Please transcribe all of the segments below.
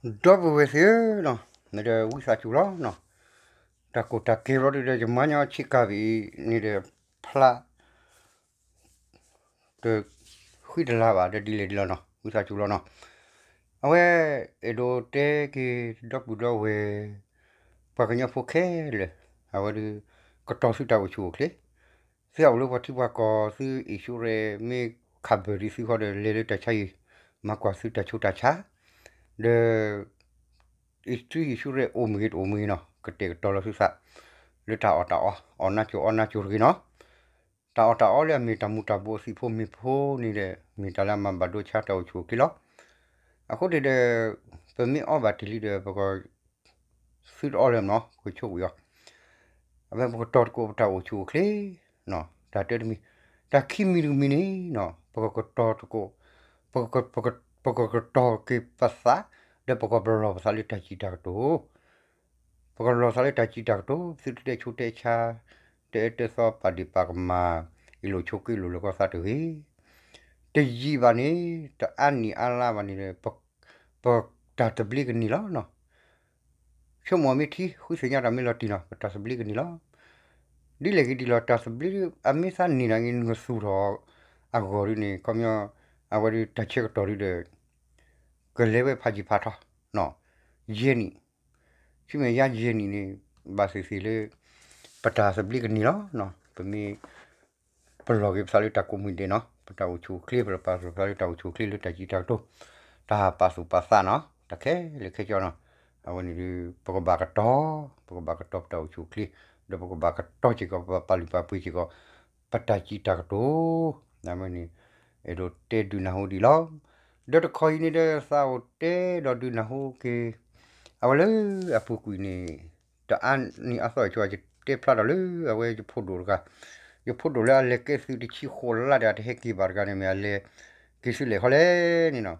ဒီပုၢ်ဝဲၢ်သ့ၣ်ဧၢနီၤ, မ့ၢ်ဒီးဝံသးစူၤလီၤနီၤ, တၢ်ကိၢ်တၢ်ကဲဘျီဒုဒီး ယမၤညီဆ့ကၤဘ့ၣ်အံၤန့ၣ်ဒီး ဖျါ တဃံတလၤဘၣ်ဒီးဒ်လဲၣ်ဒ်လဲၣ်နီၤ, ဝံသးစူၤလီၤနီၤ. အဝဲအဲၣ်ဒိးတဲက့ၤဒီပုၢ်ဒီဝဲၢ် ပှၤကညီဖိခဲလၢာ်, အဝဲဒုး ကတီၤသုတၢ်အိၣ်ဆူၣ်အိၣ်ချ့, သုဟးအိၣ်လၢပှၤထံပှၤကီၢ် သု insurance မ့ၢ်ခးဘၢၣ်ဒံးသုဃီဒီး လဲၤလၢတၢ်ဆါအံၤ မၤကွၢ်သုတၢ်ဆူးတၢ်ဆါ, ဒီး သု insurance အိၣ်မ့ၢ်ဂ့ၤတအိၣ်မ့ၢ်ဂ့ၤနီၤ, ကတဲာ်ကတီၤလီၤသုသး လၢတၢ်အီၣ်တၢ်အီ အီၣ်နါစိၤအီနါစိၤတဂ့ၤနီၤ. တၢ်အီၣ်တၢ်အီလၢအမ့ၢ်တၢ်မူၤတၢ်ဘှီးအသံၣ်ဖိမ့ၢ်ဖိန့ၣ်ဒီး မ့ၢ်တၢ်လၢအမၤဘၣ်ဒိဆါတၢ်အိၣ်ဆူၣ်အိၣ်ချ့လီၤ. အဃိန့ၣ်ဒီး ပမ့ၢ်အီဘၣ်တ့ၢ်လံဒီး ပက သုတအီလၢၤနီၤ, ပဆိၣ်ဝံၤအီၤ, အဝဲပကတီၤသကိးပတၢ်အိၣ်ဆူၣ်အိၣ်ချ့, တၢ်တၢတမံၤ, တၢ်ခံမံၤတမံၤန့ၣ်နီၤ ပကကတီၤသကိး, ပကကတီၤက့ၤပသး, ဒီးပကပလီၢ်ပသးလၢတၢ်စံးတၢ်ကတိၤ ပကလီၢ်သးလၢတၢ်စံးတၢ်ကတိၤ, သုတတဲဆူးတဲဆါ, တအၢတသီပာ်ဒ့ၣ်ပာ်ကမၣ်, အ့ၣ်လိာ်ဆိးက့လိာ်လၢကီၢ်သးတဂ့ၤ. တယံာ်ဘၣ်န့ၣ်, တအါနံၣ်အါလါဘၣ်န့ၣ်ဒီး, ပတၢ်သဘျ့ကန့ၢ်လီၤနီၤ. ဆိကမိၣ်မ့ၢ်ထံ, ဃုသ့ၣ်ညါတၢ်မ့ၢ်လီၤတံၢ်နီၤ, ပတၢ်သဘျ့ကန့ၢ်လီၤ. ဒ်လဲၣ်ဂ့ၤဒ်လဲၣ်, တၢ်သဘျ့အမ့ၢ်သးန့ၢ်နၤဂ့ၤ နကသူၣ်ထီၣ်အဂီၢ်ဒ်န့ၣ် ခီပညီ, အဝဲဒၣ်တၢ်ဆၢကတီၢ်ဒ်ဒီး ကလဲၤဝဲဖးယံာ်ဖးထီ, ယဲၢ်နံၣ်, ဆူမဲာ်ညါယဲၢ်နံၣ်န့ၣ်, ဘၣ်သ့ၣ်သ့ၣ်လၢ ပတၢ်သဘျ့ကန့ၢ်လီၤ. ပမ့ၢ်ပလီၢ်က့ၤပသးလၢတၢ်ကိးမံၤဒဲးနီၤ, ပတၢ်အိၣ်ဆူၣ်အိၣ်ချ့, ပပာ်သူၣ်ပသးလၢတၢ်အိၣ်ဆူၣ်အိၣ်ချ့လၢတၢ်စံးတၢ်ကတိၤ, တၢ်ပာ်သူၣ်ပာ်သးနီၤ, တၢ်ခဲလၢာ်ခဲဆ့နီၤ. အဝဲန့ၣ်ဒုး ပကဘၣ်ကတီၤ, ပကဘၣ်ကတီၤပတၢ်အိၣ်ဆူၣ်အိၣ်ချ့, ဒီးပကဘၣ်ကတီၤစ့ၢ်ကီး, ပဘၣ်ပာ်လုၢ်ပာ်ပှ့ၤစ့ၢ်ကီး ပတၢ်စံးတၢ်ကတိၤ, အဝဲန့ၣ် အဲၣ်ဒိးတဲဒုးနၢ်ဟူဒံးလီၤ. ဒီးတခီအံၤန့ၣ်ဒီး သးအိၣ်တဲဒီးဒုးနၢ်ဟူက့ၤ, အဝဲလၢအပူၤကွံာ်န့ၣ်, တအါနံၣ်အါသီအံၤ ယတဲဖျါထီၣ်လၢအဝဲယဖိဒိၣ်တဂၤ, ယဖိဒိၣ်လၢအလဲၤကဲသုးတဆံဃိးလါဒီး အတဟဲက့ၤဘၣ်တဂၤန့ၣ် မ့ၢ်အလဲၤက့ၤသုးလဲၣ်ခီလဲၣ်န့ၣ်နီၤ.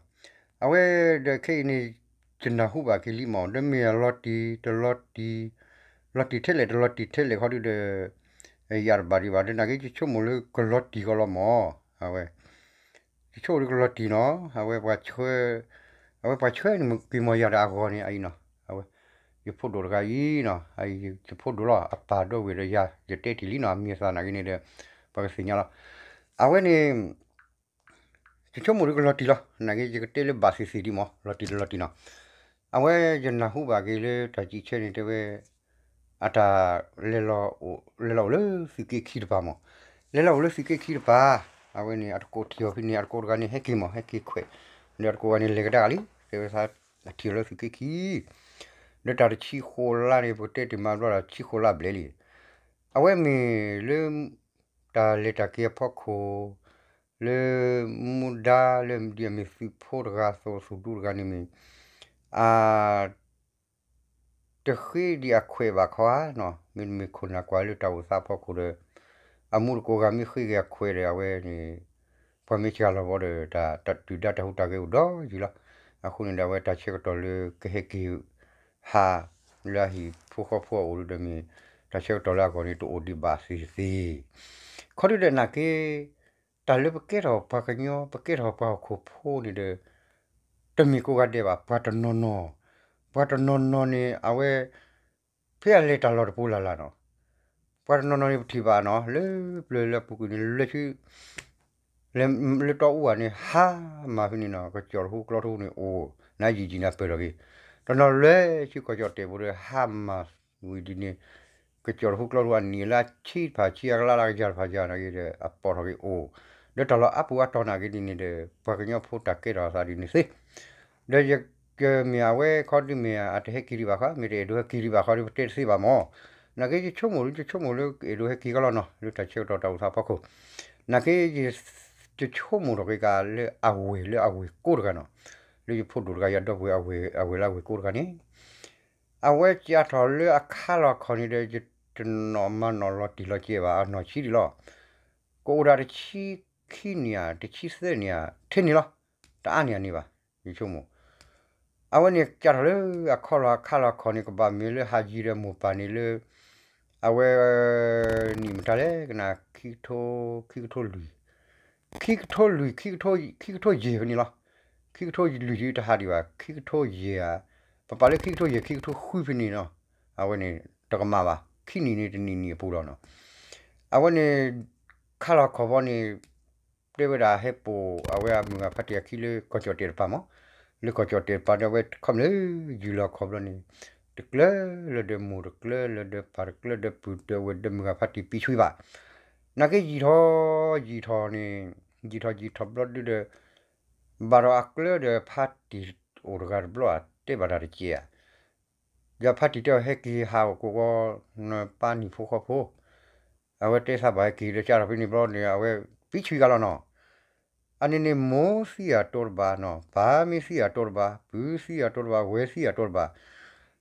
အဝဲဒီးခဲအံၤန့ၣ် ယနၢ်ဟူဘၣ်က့ၤလံမး, ဒီးမ့ၢ်အလီၤတံၢ်တလီၤတံၢ်, လီၤတံၢ်ထဲလဲၣ် တလီၤတံၢ်ထဲလဲၣ်ခီဒုဒီး ယၤတဘၣ်ဒံးဘၣ်, ဒီးနာ်က့ ယဆိကမိၣ်လၢကလီၤတံၢ်ကီးလီၤမး, အဝဲ ယဆိကမိၣ်လၢကလီၤတံၢ်နီၤ, အဝဲပှၤဆှၢ, အဝဲပှၤဆှၢန့ၣ်မ့ၢ်က့ၤမီၤယၤဒီးအဂီၢ်န့ၣ်အံၤနီၤ, အဝဲ ယဖိဒိၣ်တဂၤအံၤနီၤ, ယဖိဒိၣ်လီၤ အပၢ်ဒိဝ့ၢ်ဒီးယၤ ယတဲတ့ၢ်လံနီၤ, အမံၤအသၣ်နာ်က့န့ၣ်ဒီး ပှၤကသ့ၣ်ညါလီၤ. အဝဲန့ၣ် ယဆိကမိၣ်လၢကလီၤတံၢ်လီၤ, နာ်က့ ယကတဲလၢဘၣ်သ့ၣ်သ့ၣ်ဒံးမး, လီၤတံၢ်တလီၤတံၢ်နီၤ. အဝဲယနၢ်ဟူဘၣ်က့ၤလၢတၢ်စံးဆၢန့ၣ်တဲဝဲ အတၢ်လဲၤလီၤအိၣ်လၢသုးက့ခံတပၤမး, လဲၤလီၤအိၣ်လၢသုးက့ခံတပၤ, အဝဲန့ၣ် အတကိးထံၣ်အီၤဖဲန့ၣ် အတကိးတဂၤန့ၣ်ဟဲက့ၤမး ဟဲက့ၤခွဲး, ဒီးအတကိးဂၤန့ၣ်လဲၤကဒါကလံ, တဲဝဲသးထံၣ်အီၤလၢသုးက့ခံ ဒီးတၢ်တဆံဃိးလါန့ၣ် ပကတဲတ့ၢ်မးဘျီဒီး တဆံဃိးလါဘျဲၣ်လံ. အဝဲမ့ၢ်လၢ တၢ်လဲၤတၢ်က့ၤအဖီခိၣ် လၢမူဒါလၢဒ်အမ့ၢ်သုးဖိတဂၤ သုးဒူတဂၤန့ၣ်မ့ၢ် အ တဃ့ဒံးအခွဲးဘၣ်ခီဧါနီၤ, မ့တမ့ၢ်ခိၣ်နၢ်ကွၢ်လၢတၢ်အိၣ်သးအဖီခိၣ်ဒီး အမူတကိးဂၤမ့ၢ်ဃ့က့ၤအခွဲးဒီး အဝဲန့ၣ် ပှၤမ့ၢ်စှၤလီၤဘီဒီး တၢ်ဒုၣ်ဒါတၢ်ဟူးတၢ်ဂဲၤအိၣ်ဒီးယံၤလီၤ. အဃိန့ၣ်ဒီး အဝဲတၢ်ဆၢကတီၢ်လၢကဟဲက့ၤဟး လၢအဟံၣ်ဖိဃီဖိအအိၣ်ဒီးမ့ၢ် တၢ်ဆၢကတီၢ်လၢအဂီၢ်န့ၣ် တအိၣ်ဒံးဘၣ်သ့ၣ်သ့ၣ် ခီဒုဒီးနာ်က့ တၢ်လၢပကဲထီၣ်ပှၤကညီ ပကဲထီၣ်ပှၤဟီၣ်ခိၣ်ဖိန့ၣ်ဒီး တမ့ၢ်ကိးဂၤဒဲးဘၣ် ပှၤတနီၤနီၤ, ပှၤတနီၤနီၤန့ၣ် အဝဲ ဖဲအလဲၤတၢ်လီၢ်တပူၤလၢ်လၢ်နီၤ, ပှၤတနီၤနီၤန့ၣ် ပထံၣ်ဘၣ်နီၤ လၢပျၢၤလၢအပူၤကွံာ်န့ၣ် လၢဆူ လၢတီအူဘၣ်န့ၣ် ဟါမၢ်ဖဲန့ၣ်နီၤ ကစီၣ်တဟူးကျီတဟူးန့ၣ်အိၣ် နၤယံာ်ယံာ်နၤပၢၢ်ထီၣ်က့ၤ, တနီၤလဲၤဆူကီၢ်ကၠီၣ်တဲာ်ပူၤဒီး ဟါမၢ်ဝံၤဒ်န့ၣ် ကစီၣ်တဟူးကျီတဟူးအနံၣ်အလါဆံတဖၣ်ဆံအကလါလၢကယၤတဖၣ်ယၤန့ၣ်ဂ့ၤဒီး အပိာ်ထီၣ်က့ၤအိၣ်, ဒီးတၢ်လီၢ်အါပူၤအါတီၤနာ်က့ဒ်န့ၣ်ဒီး ပှၤကညီဖိတၢ်ကဲထီၣ်အသးဒ်န့ၣ်သ့ ဒီးယကမ့ၢ်အဝဲခီဒ်မ့ၢ်အတဟဲက့ၤဒံးဘၣ်ဃီ မ့ၢ်တအဲၣ်ဒိးဟဲက့ၤဒံးဘၣ်ဃီဒီး ပတဲတသ့ဘၣ်မၢ်. နာ်က့ယဆိကမိၣ်လၢ ယဆိကမိၣ်လၢအဲၣ်ဒိးဟဲက့ၤကလီနီၤ လၢတၢ်ဆၢကတီၢ်တၢ်အိၣ်သးအဖီခိၣ်, နာ်က့ ယဆိကမိၣ်ထီၣ်က့ၤကလၢအဝဲၢ်လၢအဝဲၢ်ကိးတဂၤနီၤ, လၢယဖိဒိၣ်တဂၤယၤဒီပုၢ်ဝဲၢ်အဝဲၢ်လၢအဝဲၢ်ကိးတဂၤန့ၣ် အဝဲကးထီၣ်လၢအခါလီၤခီန့ၣ်ဒီး ယတနီၤမၤနီၣ်လီၤတံၢ်လီၤဆဲးဘၣ်အနီၢ်ဆံးဒံးလီၤ. ကအိၣ်ဒၣ်တဆံခံနံၣ်ဧါ တဆံသၢနံၣ်ဧါ ထဲန့ၣ်လီၤ. တအါန့ၢ်အန့ၣ်ဘၣ် ယဆိကမိၣ် အဝဲန့ၣ်ကးထီၣ်လၢအခီလီၤအခါလီၤခီန့ၣ် ကဘၣ်မ့ၢ်လၢဟးယံၤဒီးမိၢ်ပၢ်န့ၣ်လၢ အဝဲ နံၣ်မတၤလဲၣ်ကနၣ် ခံကထိ ခံကထိလွံၢ် ခံကထိလွံၢ် ခံကထိယဲၢ်ဖဲန့ၣ်လီၤ. ခံကထိလွံၢ်ယံၤတဟးဒံးဘၣ် ခံကထိယဲၢ်ဧါ ပပာ်လၢခံကထိယဲၢ် ခံကထိဃုဖဲန့ၣ်နီၤ, အဝဲန့ၣ် တကမၣ်ဘၣ် ခံနံၣ်န့ၣ် တနံၣ်နံၣ်အပူၤလီၤနီၤ. အဝဲန့ၣ် ခါလီၤခီၣ်ဘီန့ၣ် တဲဝဲဒၣ်ဟဲပိာ်အဝဲအမုၢ်ဂၤဖါတံၢ်အခံလၢကီၢ်ကၠီၣ်တဲာ်တပၤမး, လၢကီၢ်ကၠီၣ်တဲာ်တပၤဒီး အဝဲခီမ့ၢ်လၢယုၢ်လီၤခီၣ်ဘီန့ၣ် တကျၢလၢဒၢမိၢ် တကျၢလၢဒၢပၢ် တကျၢဒၢပုၢ်ဒၢဝဲၢ်ဒၢမုၢ်ဂၤဖါတံၢ်ပံးဆှံဘၣ်. နာ်က့ယံာ်ထီၣ်ယံာ်ထီၣ်န့ၣ် ယံာ်ထီၣ်ယံာ်ထီၣ်ဘျီဒုဒီး ဘၣ်ဒီးအကျၢဒီးဖါတံၢ်အိၣ်တဂၤတဘျီဧါ တဲဘၣ်တၢ်တက့ၢ်ဧါ. ယဖါတံၢ်တဲအီၤ ဟဲက့ၤဟးအိၣ်ကိးဂီၤ နပၢ်နံၣ်ဖိဃီဖိ, အဝဲတဲသးဘၣ်ဟဲက့ၤဒီး ကၢ်ထီၣ်ဖဲန့ၣ်ဘျီန့ၣ် အဝဲပံးဆှံဂၤလီၤနီၤ. အန့ၣ်န့ၣ် မိၢ်သံအတိတဘၣ်နီၤ, ပၢ်မ့ၢ်သံအတိတဘၣ်, ပုၢ်သံအတိတဘၣ်, ဝဲၢ်သံအတိတဘၣ်.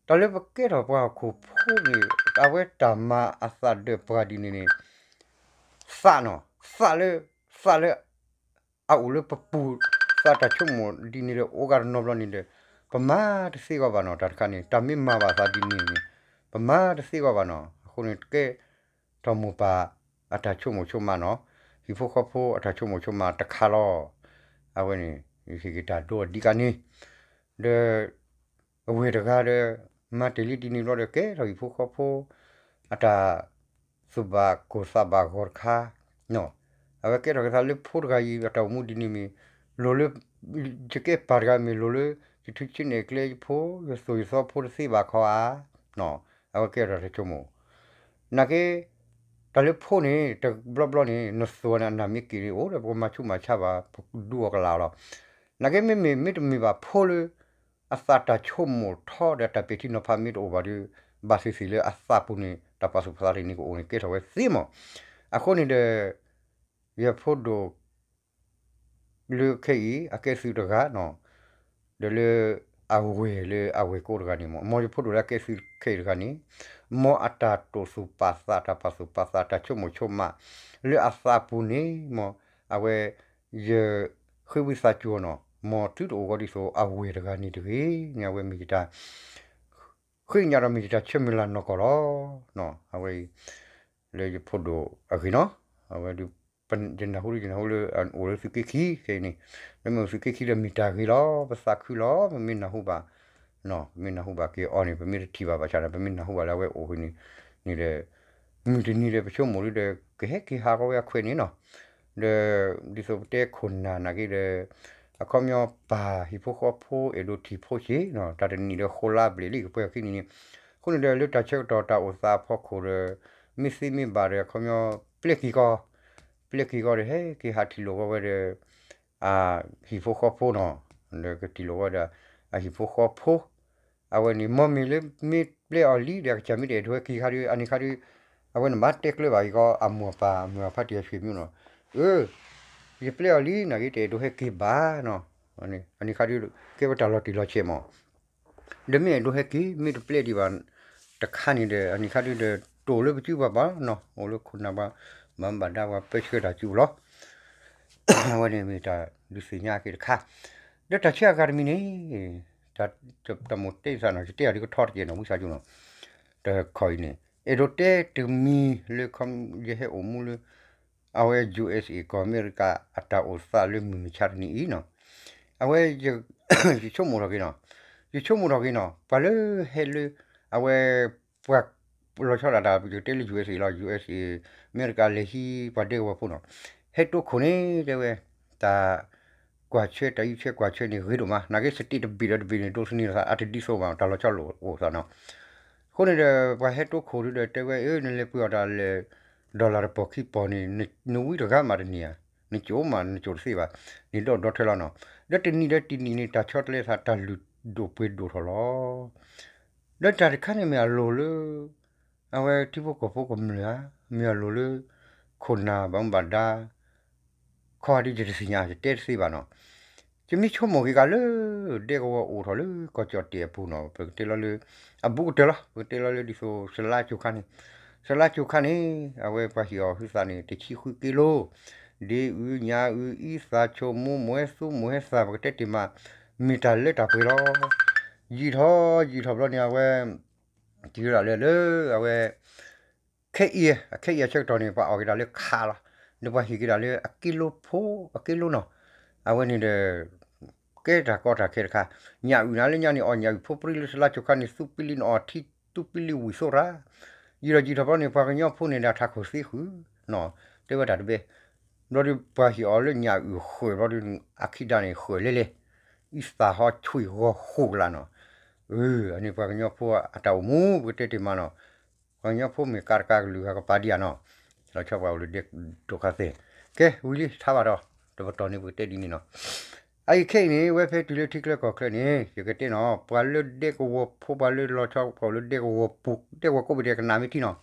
တၢ်လၢပကဲထီၣ်ပှၤဟီၣ်ခိၣ်ဖိန့ၣ် အဝဲတၢ်မၤအသးဒၢးပှၤဒ်န့ၣ်န့ၣ် သးနီၤ, သးလၢ သးလၢ အအိၣ်လၢပပူၤ သးတၢ်ဆိကမိၣ်ဒ်န့ၣ်ဒီး အိၣ်ဂၤတနီၤဘျီန့ၣ်ဒီး ပမၤတသ့ဂီၢ်ဘၣ်နီၤ. တၢ်တခါန့ၣ် တၢ်မ့ၢ်မၤဘၣ်သးဒ်န့ၣ်န့ၣ် ပမၤတသ့ဂီၢ်ဘၣ်နီၤ. အဃိန့ၣ် ကဲထီၣ်မိၢ်ပၢ်အတၢ်ဆိကမိၣ်ဆိကမးနီၤ, ဟံၣ်ဖိဃီဖိအတၢ်ဆိကမိၣ်ဆိကမးတခါလီၤ. အဝဲန့ၣ် ဟ့ၣ်က့ၤတၢ်ဒိဒ်ကါန့ၣ် ဒီး အဝဲၢ်တဂၤဒီး မၤတ့ၢ်လံဒ်န့ၣ်ဘျီဒီး ကဲထီၣ်ဟံၣ်ဖိဃီဖိ အတၢ်သူၣ်ဘၣ်ကိၢ်သးဘၣ်ဂီၤတခါ, အဝဲကဲထီၣ်က့ၤသးလၢဖိတဂၤအံၤ အတၢ်အိၣ်မူဒ်န့ၣ်မ့ၢ် လိၤလၢ ယကဲပၢ်တဂၤမ့ၢ်လိၤလၢ ယထုးဆံးနဲၣ်ကျဲယဖိ ယသိၣ်ယသီဖိတသ့ဘၣ်ခီဧါ. အဝဲကဲထီၣ်တၢ်ဆိကမိၣ် နာ်က့ တၢ်လၢဖိန့ၣ် တဘျီဘျီန့ၣ် နသိၣ်န့ၣ် အနၢ်မ့ၢ်က့ၤန့ၣ်အိၣ်ဒီး ပကမၤဆူးမၤဆါဘၣ် ပဒူအီၤကလာ်အီၤလီၤ. နာ်က့မ့မ့ၢ် မ့တမ့ၢ်ဘၣ်ဖိလၢ အသးတၢ်ဆိကမိၣ်ထီဒီးတၢ်ပဲာ်ထံနီၤဖးမ့ၢ်တအိၣ်ဘၣ်ဒီး ဘၣ်သ့ၣ်သ့ၣ်လၢအသးပူၤန့ၣ် တၢ်ပာ်သူၣ်ပာ်သးတ့ၢ်န့ၣ်ကအိၣ်န့ၣ် ကဲထီၣ်ဝဲသ့မး. အဃိန့ၣ်ဒီး ယဖိဒိၣ် လၢခဲအံၤ အကဲသုးတဂၤနီၤ, ဒီးလၢအဝဲၢ်လၢအဝဲၢ်ကိတဂၤန့ၣ်မး, မ်ယဖိဒိၣ်လၢအကဲသုးခဲအံၤတဂၤန့ၣ်, မ်အတၢ်တိာ်သူၣ်ပာ်သး တၢ်ပာ်သူၣ်ပာ်သး တၢ်ဆိကမိၣ်ဆိကမး လၢအသးပူၤန့ၣ် မ်အဝဲ ယဃ့ဝံသးစူၤအီၤနီၤ, မ်သုတအိၣ်ဂီၤဒ်သိးအဝဲၢ်တဂၤန့ၣ်တဂ့ၤန့ၣ် အဝဲမ့ၢ်ယတၢ် ဃ့ကညးဒီးမ့ၢ်ယတၢ်ဆၢမုၢ်လၢ်နီၢ်ကီၢ်လီၤ. အဝဲအံၤ လၢယဖိဒိၣ်အဂ့ၢ်နီၤ, အဝဲဒုး ယနၢ်ဟူဒုး ယနၢ်ဟူလၢအိၣ်လၢသုးက့ခံခဲအံၤန့ၣ်, လၢမ့ၢ်အိၣ်သုးက့ခံဒီးမ့ၢ်တၢ်ဂ့ၤလီၤ, ပသးခုလီၤ, ပမ့ၢ်နၢ်ဟူဘၣ် မ့ၢ်နၢ်ဟူဘၣ်က့ၤအီၤန့ၣ် ပမ့ၢ်တထံၣ်ဘၣ်ဘၣ်ဆၣ်ဒီး ပမ့ၢ်နၢ်ဟူဘၣ်လၢအဝဲအိၣ်ဖဲန့ၣ်န့ၣ်ဒီး မုၢ်တနံၤဒီးပဆိကမိၣ်ဒုးဒီး ကဟဲက့ၤဟးဂီၤဝဲအခွဲးန့ၣ်နီၤ, ဒီး ဒ်သိးပတဲခိၣ်နၢ်နာ်က့ဒီး အခီပညီပၢ်ဟံၣ်ဖိဃီဖိအဲၣ်ဒိးထံၣ်ဖိဆ့ၣ်နီၤ, တၢ်တနံၣ်ဒီးဃိးလါဘျဲၣ်လံကပှဲၤအခံနံၣ်န့ၣ်, အဃိန့ၣ်ဒီးလၢတၢ်ဆၢကတီၢ်တၢ်အိၣ်သးအဖီခိၣ်ဒီး မ့ၢ်သ့မ့ၢ်ဘၣ်ဒီး အခီပညီ ပျဲက့ၤကီၢ်, ပျဲက့ၤကီၢ်ဒီး ဟဲက့ၤဟးထံၣ်လိာ်ကီၢ်ဝဲဒီး အဟံၣ်ဖိဃီဖိနီၤ, ဒီးကထံၣ်လိာ်ဝဲဒီး အဟံၣ်ဖိဃီဖိ အဝဲန့ၣ် မ်မ့ၢ်လၢမ့ၢ်ပျဲအီၤလံဒီး အကစၢ်မ့ၢ်တအဲၣ်ဒိးဟဲက့ၤခါဒီး အန့ၣ်ခါဒီး အဝဲန့ၣ်ဘၣ်တဲကျၢၤဘၣ်အံၤကီး အမိၢ်အပၢ် အမိၢ်အဖါတံၢ်အဆွေမျိုးနီၤ, အၢ ယပျဲအီၤလံ နာ်က့တအဲၣ်ဒိးဟဲက့ၤဘၣ်နီၤ, အန့ၣ်ခါဒီး ကဲဝဲတၢ်လီၤတံၢ်လီၤဆဲးမး ဒီးမ့ၢ်အဲၣ်ဒိးဟဲက့ၤ မ့ၢ်တပျဲဒံးဘၣ်တခါန့ၣ်ဒီး အန့ၣ်ခါဒုဒီး တိၢ်လၢပစုပှၤဘၣ်နီၤ, အိၣ်လၢခိၣ်နၢ်ပှၤ ဘၣ်မူဘၣ်ဒါပှၤပၢဆှၢတၢ်စုပူၤလီၤ. အဝဲန့ၣ်မ့ၢ်တၢ်ဒုးသ့ၣ်ညါက့ၤတခါ, ဒီးတၢ်ဆၢအဂၤတမံၤန့ၣ် တၢ်မိၢ်တဲသးနီၤ ယတဲအီၤဒ်ကထီတကဲးနီၤ ဝံသးစူၤနီၤ, တခီအံၤန့ၣ် အဲၣ်ဒိးတဲတမံၤလၢ ယဟဲအိၣ်မူလၢ အဝဲ ယူၢ်အ့းအ့း ကီၢ်အမဲရကၤ အတၢ်အိၣ်သးလၢမုၢ်မဆါတနံၤအံၤနီၤ, အဝဲ ယဆိကမိၣ်ထီၣ်က့ၤနီၤ, ယဆိကမိၣ်ထီၣ်က့ၤနီၤ ပှၤလၢဟဲလၢ အဝဲ ပှၤလီၤဆီဒၣ်တၢ် ယကတဲလၢ ယူၢ်အ့းအ့း လီၤ ယူၢ်အ့းအ့း အမဲရကၤလဲၤဟံးပှၤဒဲကဝီၤဖိနီၤ, ဟဲတိခိၣ်န့ၣ် တဲဝဲ တၢ်ကွၢ်ဆၢ တၢ်အံးဆၢကွၢ်ဆၢန့ၣ် ဂ့ၤဒိၣ်မး နာ်က့ state တဘ့ၣ်ဒီးတဘ့ၣ်န့ၣ် ဒိးသန့ၤသး အတဒ်သိးဘၣ် တၢ်လီၤဆီလိာ်အိၣ်သးနီၤ, အဃိန့ၣ်ဒီး ပှၤဟဲတိခိၣ်ဒုဒီး တဲဝဲ အၢ နလဲၤပှ့ၤအီၣ်တၢ်လဲၣ် dollar တပီၢ်ခံပီၢ်န့ၣ် နဝံတဂၤမးတန့ၢ်ဧါ, နကိမး နကိတသ့ဘၣ်, န့ၣ်ဒီၣ်ဒီထွဲလီၤနီၤ, ဒီးတနံၤဒီးတနံၤန့ၣ် တၢ်ဆီတလဲသး တၢ်လုၢ်ဒိၣ်ပှ့ၤဒိၣ်ထီၣ်လီၤ. ဒီးတၢ်တခါန့ၣ်မ့ၢ်အလိၤလၢ အဝဲထံဖိကီၢ်ဖိကမျၢၢ်ဧါ, မ့ၢ်အလိၤလၢ ခိၣ်နၢ်ဘၣ်မူဘၣ်ဒါ ခီဒ်ယတသ့ၣ်ညါ ယတဲတသ့ဘၣ်နီၤ, ယမ့ၢ်ဆိကမိၣ်က့ၤကးလၢ ဒဲကဝီၤအိၣ်ထီၣ်လၢကီၢ်ကၠီၣ်တဲၣ်အပူၤနီၤ ပကတဲလီၤလၢ အဘူးကတၢၢ်လီၤ ပကတဲလီၤလၢဒ်သိး စလါကၠိခါန့ၣ်, စလါကၠိခါန့ၣ် အဝဲပှၤဟ့ၣ်အီၤဟုသးန့ၣ် တဆံဃုက့လိ ဒ့အု ညၣ်အု အံသး ဆိမိၢ် မိၢ်ဟဲသူ မိၢ်ဟဲသၣ် ပကတဲတ့ၢ်မး မ့ၢ်တၢ်လၢတၢ်ပှဲၤလီၤ. ယံာ်ထီၣ်ယံာ်ထီၣ်ဘျီန့ၣ် အဝဲ တုၤဒၣ်လဲာ်လၢ အဝဲ ခဲအံၤ ခဲအံၤအဆၢကတီၢ်န့ၣ် ပှၤအီၣ်က့ၤဒၣ်လၢခးလီၤ, ဒီးပှၤဟ့ၣ်က့ၤဒၣ်လၢအက့လိဖိ အက့လိနီၤ, အဝဲန့ၣ်ဒီး ကဲတၢ်ကီတၢ်ခဲတခါ, ညၣ်အုၣ်နၤလၢညါန့ၣ် အီၣ်ညၣ်အုၣ်ဖိပြံလၢတလါကိၤခါန့ၣ် သူပံလံနအီၣ်ထံ သူပံလံဝံၣ်သိရၣ်, ယံာ်ဒီးယံာ်ထီၣ်ဘျီန့ၣ် ပှၤကညီဖိန့ၣ်ဒၣ်ထးခိၣ်သ့ဃုာ်, တဲဝဲတၢ်တဘဲ, ဘျီဒီးပှၤဟ့ၣ်အီၤလၢညၣ်အုၣ်ဃၢၤဘျီဒီး အခံဒါန့ၣ်ဃၢၤလဲလဲ, အံသၣ်ဟီဆွံၣ်ဂီၤဃိးကလးနီၤ, အန့ၣ် ပှၤကညီဖိအတၢ်အိၣ်မူ ပကတဲတ့ၢ်မးနီၤ, ပှၤကညီဖိမ့ၢ်ကးတကးကလုာ်ဂၤကပၤဒံးဧါနီၤ, လီၤဆီပှၤအိၣ်လၢဒဲဒိခါသဲး, ကဲဝံၤလံထါဘၣ်ဒီး, တပတီၢ်န့ၣ်ပကတဲဒ်န့ၣ်နီၤ, အအံၤခဲအံၤန့ၣ် ဝဲဖဲတုၤလၢထံချၢကီၢ်ချၢန့ၣ် ယကတဲနီၤ ပှၤလၢဒဲကဝီၤဖိ ပှၤလၢလီၤဆီပှၤအိၣ်လၢဒဲကဝီၤပူၤ ဒဲကဝီၤကိးဘ့ၣ်ဒဲး ကနၣ်မ့ၢ်ထံနီၤ,